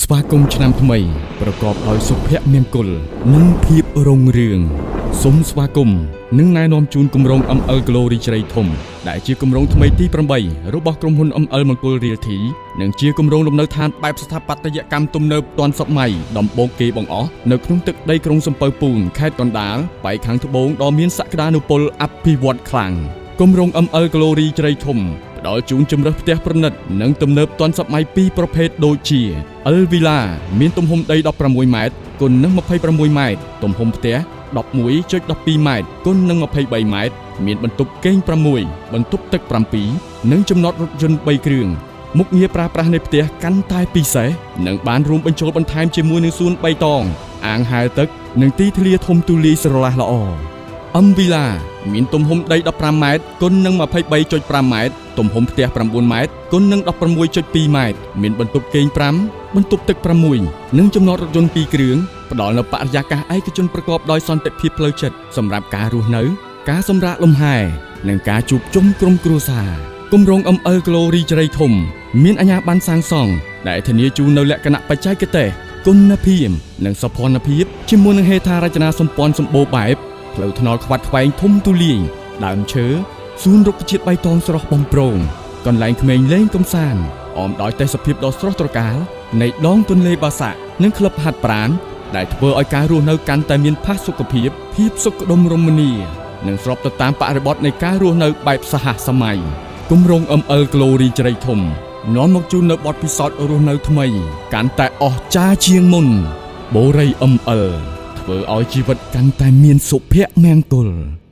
ស្វាគមន៍ឆ្នាំថ្មីប្រកបដោយសុភមង្គលនិងភាពរុងរឿងសូមស្វាគមន៍និងណែនាំជូនគម្រោង ML Glory ជ្រៃធំដែលជាគម្រោងថ្មីទី8របស់ក្រុមហ៊ុន ML មង្គល Realty និងជាគម្រោងលំនៅឋានបែបស្ថាបត្យកម្មទំនើបទាន់សម័យដំបូងគេបង្អស់នៅក្នុងទឹកដីក្រុងសំពៅពូនខេត្តកណ្ដាលប៉ែកខាងត្បូងដ៏មានសក្តានុពលអភិវឌ្ឍខ្លាំងគម្រោង ML Glory ជ្រៃធំផ្ដល់ជូនជម្រើសផ្ទះប្រណិតនិងទំនើបទាន់សម័យពីរប្រភេទដូចជា L Villa មានទំហំដី16ម៉ែត្រគុណនឹង26ម៉ែត្រទំហំផ្ទះ11.12ម៉ែត្រគុណនឹង23ម៉ែត្រមានបន្ទប់គេង6បន្ទប់ទឹក7និងចំណតរថយន្ត3គ្រឿងមុខងារប្រើប្រាស់នៃផ្ទះកាន់តែពិសេសនិងបានរួមបញ្ចូលបន្ថែមជាមួយនឹងសួនបៃតងអាងហែលទឹកនិងទីធ្លាធំទូលាយស្រឡះល្អ M Villa មានទំហំដី15ម៉ែត្រគុណនឹង23.5ម៉ែត្រទំហំផ្ទះ9ម៉ែត្រគុណនឹង16.2ម៉ែត្រមានបន្ទប់គេង5បន្ទប់ទឹក6និងចំណតរថយន្ត2គ្រឿងផ្ដល់នូវបរិយាកាសឯកជនប្រកបដោយសន្តិភាពផ្លូវចិត្តសម្រាប់ការរស់នៅ ការសម្រាកលំហែនិងការជួបជុំក្រុមគ្រួសារគម្រោង ML Glory ជ្រៃធំ មានអាជ្ញាប័ណ្ណសាងសង់ដែលធានាជូននូវលក្ខណៈបច្ចេកទេសគុណភាពនិងសោភ័ណភាពជាមួយនឹងហេដ្ឋារចនាសម្ព័ន្ធសម្បូរបែបផ្លូវថ្នល់ខ្វាត់ខ្វែងធំទូលាយដើមឈើសួនរុក្ខជាតិបៃតងស្រស់បំព្រងកន្លែងក្មេងលេងកម្សាន្តអមដោយទេសភាពដ៏ស្រស់ត្រកាលនៃដងទន្លេបាសាក់និងក្លឹបហាត់ប្រាណដែលធ្វើឲ្យការរស់នៅកាន់តែមានផាសុកភាពភាពសុខដុមរមនានិងស្របទៅតាមបរិបទនៃការរស់នៅបែបសហសម័យគម្រោង ML Glory ជ្រៃធំនាំមកជូននៅបទពិសោធន៍រស់នៅថ្មី កាន់តែអស្ចារ្យជាងមុនបូរី ML ធ្វើឲ្យជីវិតកាន់តែមានសុភមង្គល។